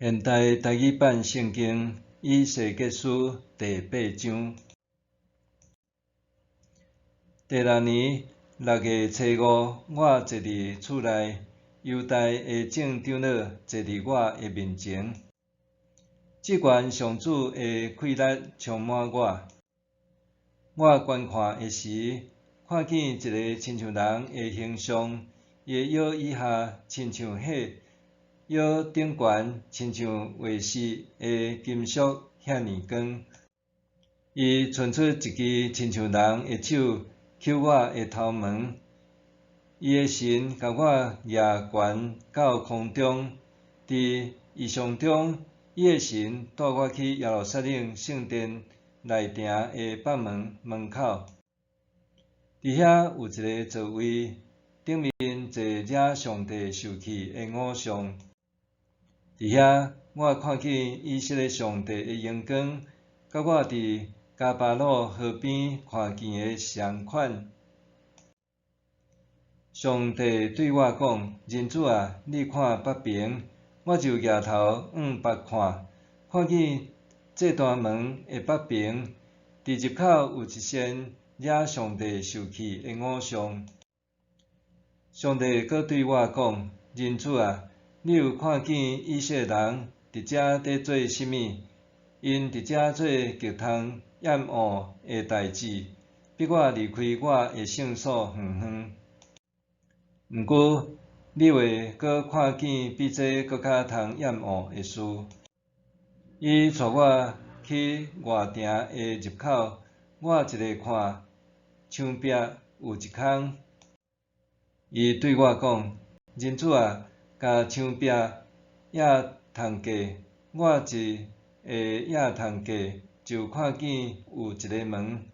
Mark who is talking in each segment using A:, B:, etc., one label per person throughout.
A: 現代台語版聖經以西結書第八章。第六年六月初五，我坐佇厝內，猶大的眾長老坐佇我的面前。至懸上主的氣力充滿我。我觀看的時，看見一個親像人的形象，伊的腰以下親像火，腰頂懸親像月蝕的金屬遐爾光。伊伸出一支親像人的手，抾我的頭毛。伊的神共我舉懸到空中，佇異象中，伊的神帶我去耶路撒冷聖殿內埕的北門門口。佇遐有一個座位，頂面坐惹上帝受氣的偶像。佇遐，我看見以色列上帝的榮光，佮我佇迦巴魯河邊看見的相款。上帝對我講：人子啊，你看北爿。我就舉頭向北看，看見祭壇門的北爿，佇入口有一尊惹上帝受氣的偶像。上帝閣對我講：人子啊，你有看見以色列人佇遮佇做啥物？𪜶佇遮做極通厭惡的代誌，逼我離開我的聖所遠遠。毋過，你會閣看見比這閣較通厭惡的事。伊帶我去外埕的入口，我一下看，牆壁有一空。伊對我講：人子啊，共牆壁掖窗過。我一下掖窗過，就看見有一个門。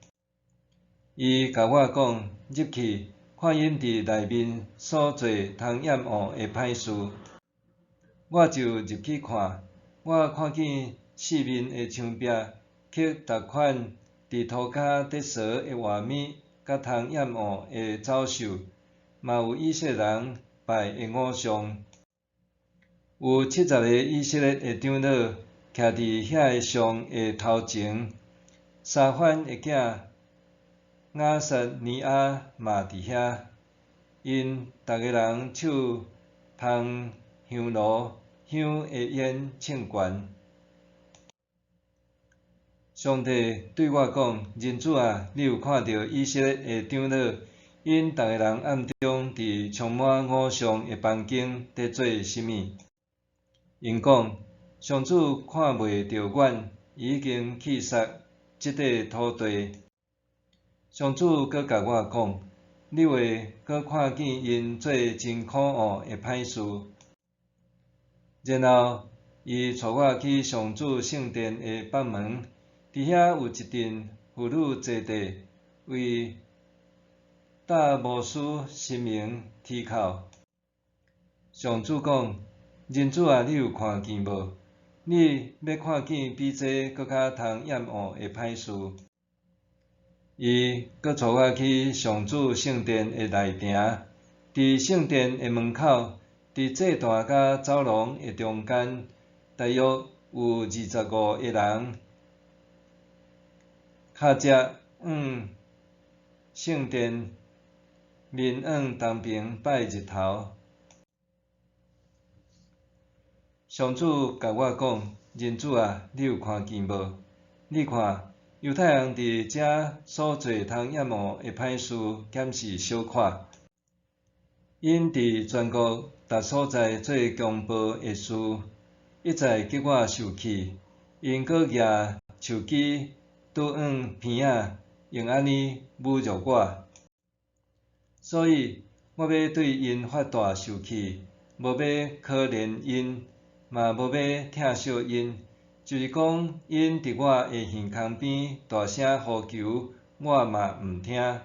A: 伊共我講：入去，看𪜶佇內面所做通厭惡的歹事。我就入去看，我看見四面的牆壁，刻逐款佇塗跤佇趖的畫面，佮通厭惡的走獸，嘛有以色列人拜的偶像。有70个以色列的長老徛佇遐个像的頭前，沙番的囝亞撒尼亞嘛佇遐，𪜶逐个人手捧香爐，香的煙衝懸。上帝對我講：人子啊，你有看著以色列的長老，𪜶逐个人暗中佇充滿偶像的房間佇做啥物？𪜶講：上主看袂著阮，伊已經棄殺這塊土地。上主閣共我講：你會閣看見𪜶做真可惡的歹事。然後，伊帶我去上主聖殿的北門，佇遐有一陣婦女坐地，為達摩斯神明啼哭。上主講：人子啊，你有看見無？你欲看見比這閣較通厭惡的歹事。伊閣帶我去上主聖殿的內埕，佇聖殿的門口，佇祭壇佮走廊的中間，大約有25个人，跤脊向聖殿，面向東爿拜日頭。上主共我講：人子啊，你有看見無？你看，猶太人佇遮所做通厭惡的歹事，敢是小可？𪜶佇全國逐所在做強暴的事，一再激我受氣。𪜶閣舉樹枝拄向鼻仔，用按呢侮辱我。所以，我欲對𪜶發大受氣，無欲可憐𪜶，嘛無欲疼惜𪜶。就是講，𪜶佇我的耳孔邊大聲呼求，我嘛毋聽。